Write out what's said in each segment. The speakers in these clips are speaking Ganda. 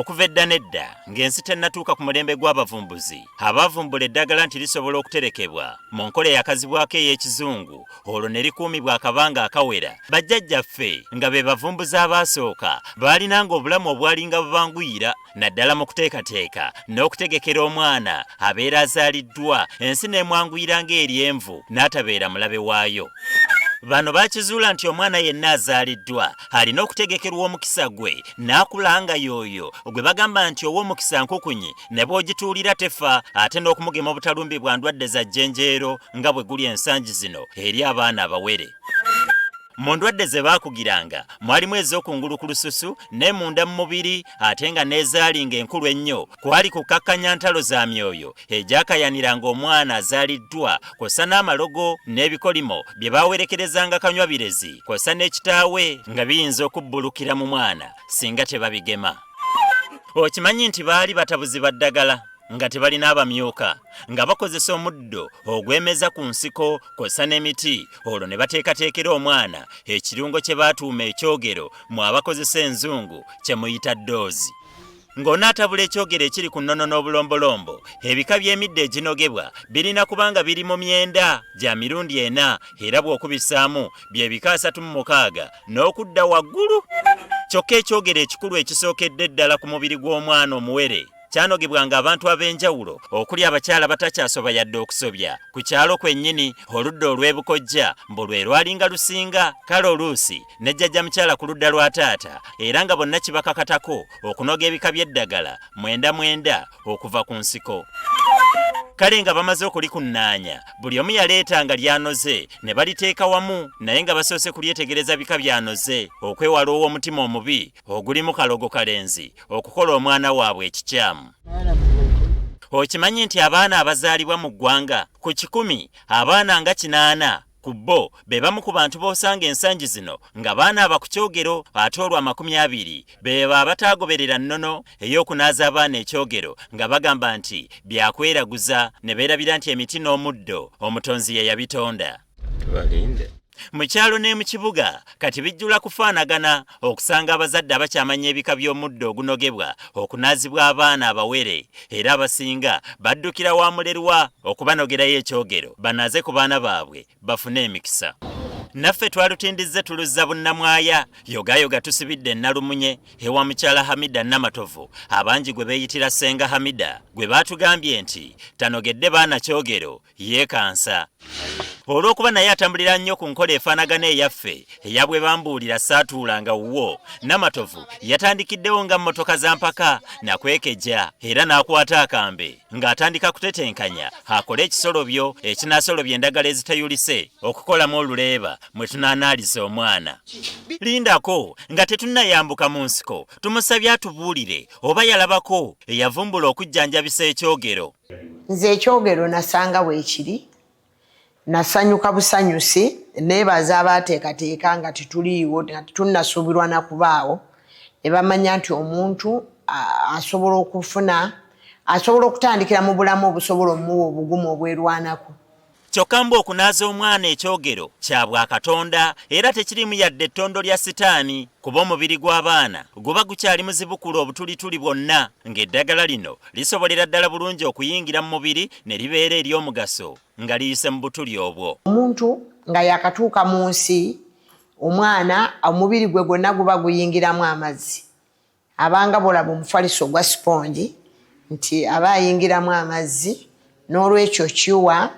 Okuva edda n'edda ng'ensi tennatuuka ku mulembe gw'abavumbuzi abaavumbula eddagala nti lisobola okuterekebwa mu nkola eyakazibwako ey'ekizungu olwo ne likuumibwa akabanga akawera, bajjajjaffe nga be bavumbuzi abaasooka baalinanga obulamu obwalinga bubanguyira naddala mu kuteekateeka n'okutegekera omwana abeera azaaliddwa ensi n'emwanguyira ng'eryenvu n'atabeera mulabe waayo. Bano baakizuula nti omwana yenna azaaliddwa alina okutegekerwa omukisa gwe n'akula nga y'oyo gwe bagamba nti ow'omukisa nkukunyi ne bw'ogituulira tefa ate n'okumugema obutalumbibwa ndwadde za jjenjeero nga bwe guli ensangi zino eri abaana abawere. Mu ndwadde ze baakugiranga mwalimu ez'okungulu ku lususu ne munda mu mubiri ate nga n'ezaalinga enkulu ennyo kwali kukakkanya ntalo za myoyo egyakayaniranga omwana azaaliddwa kw'ossa n'amalogo n'ebikolimo bye baawerekerezanga kanywa birezi kw'ossa n'ekitaawe nga biyinza okubbulukira mu mwana singa tebabigema. Okimanyi nti baali batabuzi ba ddagala nga tebalina abamyuka nga bakozesa omuddo ogwemeza ku nsiko kw'ossa n'emiti olwo ne bateekateekera omwana ekirungo kye baatuuma ekyogero mu abakozesa enzungu kye muyita ddoozi. Ng'onaatabula ekyogero ekiri ku nnono n'obulombolombo, ebika by'emiddo eginogebwa birina kuba nga biri mu myenda gya mirundi ena era bw'okubisaamu bye bika 36 n'okudda waggulu. Kyokka ekyogero ekikulu ekisookedde ddala ku mubiri gw'omwana omuwere kyanogebwanga abantu ab'enjawulo okuli abakyala abatakyasoba yadde okusobya ku kyalo kwennyini oludda olw'ebukojja mbu lwe lwalinga lusinga kale oluusi ne jjajja mukyala ku ludda lwa taata era nga bonna kibakakatako okunoga ebika by'eddagala 99 okuva ku nsiko. Kale nga bamaze okulikunnaanya buli omu yaleetanga ly'anoze ne baliteeka wamu naye nga basoose kulyetegereza bika by'anoze okwewala ow'omutima omubi ogulimu kalogo kalenzi okukola omwana waabwe ekikyamu. Okimanyi nti abaana abazaalibwa mu ggwanga ku 100 abaana nga 80 ku bo be bamu ku bantu b'osanga ensangi zino nga baanaaba ku kyogero ate olwo 20 beebo abataagoberera nnono ey'okunaaza abaana ekyogero nga bagamba nti byakweraguza ne beerabira nti emiti n'omuddo omutonzi ye yabitonda. Tubalinde. Mu kyalo ne mu kibuga kati bijjula kufaanagana okusanga abazadde abakyamanya ebika by'omuddo ogunogebwa okunaazibwa abaana abawere era abasinga baddukira wa mulerwa okubanogerayo ekyogero banaaze ku baana baabwe bafune emikisa. Naffe twalutindizze tuluzza bunnamwaya yogayoga tusibidde Nalumunye ewa mukyala Hamida Namatovu abangi gwe beeyitira Ssenga Hamida gwe baatugambye nti tanogedde baana kyogero yeekansa olw'okuba naye atambulira nnyo ku nkola efaanagana eyaffe eya bwe bambuulira saatuulanga wuwo. Namatovu yatandikiddewo nga mmotoka za mpaka nakwekeja era n'akwata akambe ng'atandika kutetenkanya akole ekisolobyo ekinaasolobya endagala ezitayulise okukolamu oluleeba mwe tunaanaaliza omwana. Lindako nga tetunnayambuka mu nsiko tumusabye atubuulire oba yalabako eyavumbula okujjanjabisa ekyogero. Nze ekyogero nasanga weekiri, nasanyuka busanyusi, neebaza abaateekateeka nga tetuliiwo, nga tetunnasuubirwa na kubaawo, ne bamanya nti omuntu asobola okufuna, asobola okutandikira mu bulamu obusobola omuwa obugumu obwerwanako. Kyokka mbu okunaaza omwana ekyogero kya Bwakatonda era tekiriimu yadde ettondo lya sitaani kuba omubiri gw'abaana guba gukyali muzibukulu obutulituli bwonna ng'eddagala lino lisobolera ddala bulungi okuyingira mu mubiri ne libeera ery'omugaso nga liyise mu butuli obwo. Omuntu nga yaakatuuka mu nsi, omwana omubiri gwe gwonna guba guyingiramu amazzi. Abanga bw'olaba omufaliso ogwa sipongi nti aba ayingiramu amazzi n'olwekyo kiwa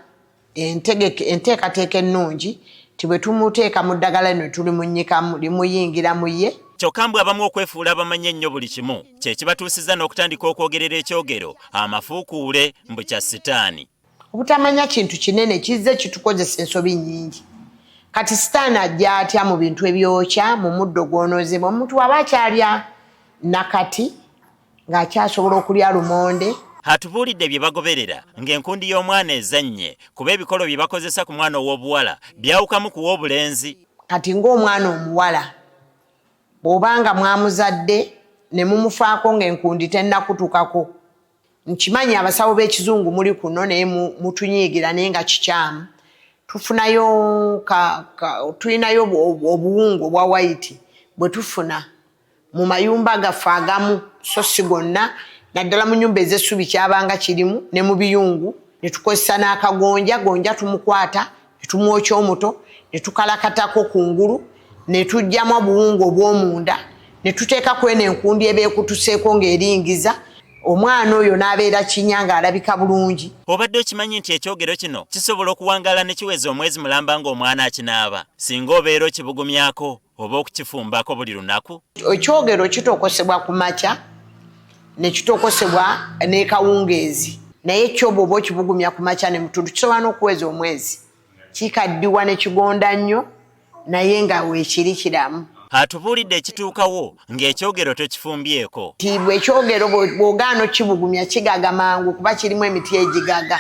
entegeka enteekateeka ennungi nti bwe tumuteeka mu ddagala lino tulimunnyikamu limuyingira mu ye. Kyokka mbu abamu okwefuula abamanyi ennyo buli kimu kye kibatuusizza n'okutandika okwogerera ekyogero amafuukuule mbu kya sitaani. Obutamanya kintu kinene kizze kitukozesa ensobi nnyingi. Kati sitaani ajja atya mu bintu ebyokya mu muddo gw'onoozebwa? Omuntu bw'aba akyalya nakati ng'akyasobola okulya lumonde. Atubuulidde bye bagoberera ng'enkundi y'omwana ezannye kuba ebikolo bye bakozesa ku mwana ow'obuwala byawukamu ku w'obulenzi. Kati ng'omwana omuwala bw'oba nga mwamuzadde ne mumufaako ng'enkundi tennakutukako, Nkimanyi abasawo b'ekizungu muli kuno naye mutunyiigira naye nga kikyamu. Tufunayo ka, ka, tulinayo obuwunga obwa wayiti bwe tufuna. Mu mayumba gaffe agamu, so si gonna, naddala mu nyumba ez'essubi kyabanga kirimu ne mu biyungu, ne tukozesa n'akagonja. Gonja tumukwata ne tumwokya omuto ne tukalakatako kungulu ne tuggyamu obuwunga obw'omunda ne tuteeka ku eno enkundi eba ekutuseeko ng'eringiza omwana oyo n'abeera kinya ng'alabika bulungi. Obadde okimanyi nti ekyogero kino kisobola okuwangaala ne kiweza omwezi mulamba ng'omwana akinaaba singa obeera okibugumyako oba okukifumbako buli lunaku? Ekyogero kitokosebwa ku makya ne kitokosebwa n'ekawungeezi, naye kyo bw'oba okibugumya ku makya ne mutundu kisobola n'okuweza omwezi. Kikaddiwa ne kigonda nnyo naye nga weekiri kiramu. Atubuulidde ekituukawo ng'ekyogero tokifumbyeko. Nti bw'ekyogero bw'ogaana okukibugumya kigaga mangu kuba kirimu emiti egigaga.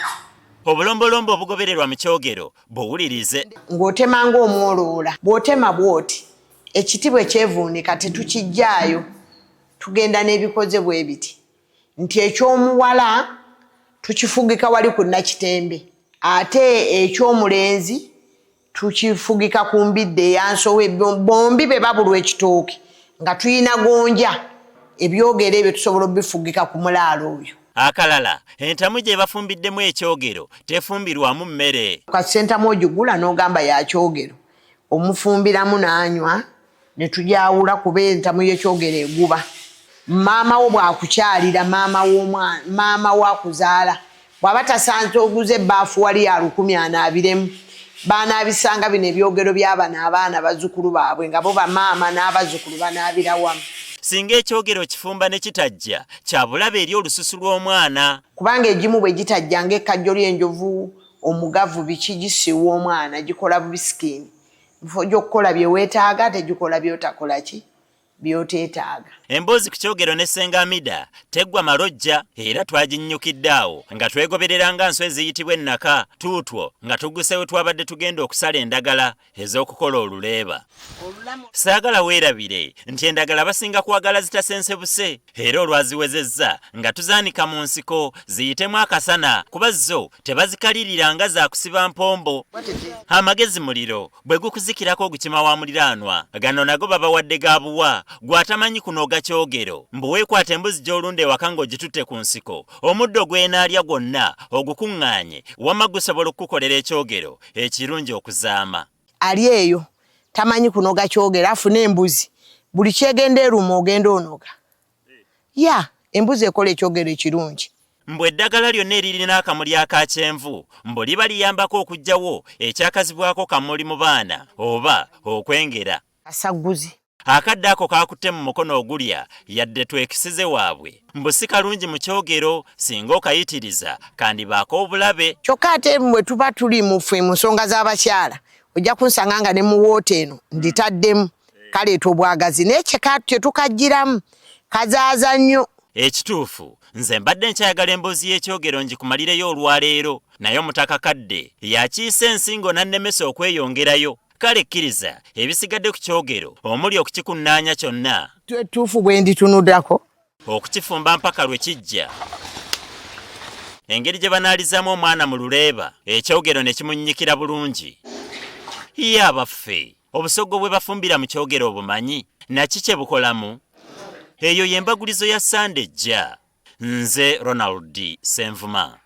Obulombolombo obugobererwa mu kyogero buwulirize. Ng'otema ng'omwoloola. Bw'otema bw'oti ekiti bwe kyevuunika tetukiggyaayo, tugenda n'ebikoze bwe biti nti eky'omuwala tukifugika wali ku Nakitembe ate eky'omulenzi tukifugika ku mbidde eya nsowe. Bombi be babulwa ekitooke nga tuyina gonja, ebyogero ebyo tusobola obifugika ku mulaalo oyo. Akalala, entamu gye bafumbiddemu ekyogero tefumbirwamu mmere. Kasentamu ogigula n'ogamba ya kyogero, omufumbiramu n'anywa ne tugyawula kuba entamu y'ekyogero eguba. Maama wo bw'akukyalira, maama w'omwana, maama wo akuzaala bw'aba tasanze oguze ebbaafu wali ya 1000 anaabiremu, banaabisanga bino ebyogero bya bano abaana bazzukulu baabwe nga bo bamaama n'abazzukulu banaabira wamu. Singa ekyogero okifumba ne kitajja, kya bulabe eri olususu lw'omwana. Kubanga egimu bwe gitajja ng'ekkajjo ly'enjovu, omugavu, biki, gisiiwa omwana, gikola bubi sikiini. Mu kifo ky'okukola bye weetaaga ate gikola by'otakola ki? By'oteetaaga. Emboozi ku kyogero ne Ssenga Amida teggwa malojja era twaginnyukidde awo nga twegoberera nga nswa eziyitibwa ennaka tuutwo nga tugguse we twabadde tugenda okusala endagala ez'okukola oluleeba. Saagala weerabire nti endagala basinga kwagala zitasensebuse era olwaziwezezza nga tuzaanika mu nsiko ziyitemu akasana kuba zo tebazikalirira nga za kusiba mpombo. Amagezi muliro bwe gukuzikirako ogukima wa muliraanwa. Gano nago babawadde ga buwa gw'atamanyi kunoga kyogero. Mbu weekwata embuzi gy'olunda ewaka ng'ogitutte ku nsiko, omuddo gw'enaalya gwonna ogukuŋŋaanye wamma gusobola okukukolera ekyogero ekirungi okuzaama. Ali eyo tamanyi kunoga kyogero afune embuzi buli kyegenda eruma ogenda onoga. Ya embuzi ekola ekyogero ekirungi. Mbu eddagala lyonna eririna akamuli aka kyenvu mbu liba liyambako okuggyawo ekyakazibwako kamuli mu baana oba okwengera. Kasagguzi. Akadde ako kaakutte mu mukono ogulya yadde twekisize waabwe. Mbu si kalungi mu kyogero singa okayitiriza kandibaako obulabe. Kyokka ate bwe tuba tuli mu ffe mu nsonga z'abakyala ojja kunsanga nga ne mu woota eno nditaddemu kaleeta obwagazi naye kye tukaggyiramu kazaaza nnyo. Ekituufu nze mbadde nkyayagala emboozi y'ekyogero ngikumalireyo olwaleero naye Omutaka Kadde yakiise ensingo n'annemesa okweyongerayo. Kale kkiriza ebisigadde ku kyogero omuli okukikunnaanya kyonna. Ettuufu bwe nditunudako. Okukifumba mpaka lwe kijja. Engeri gye banaalizaamu omwana mu luleeba ekyogero ne kimunnyikira bulungi. Ye abaffe, obusogo bwe bafumbira mu kyogero obumanyi? Naki kye bukolamu? Eyo ye mbagulizo ya Ssande ejja. Nze Ronald Ssenvuma.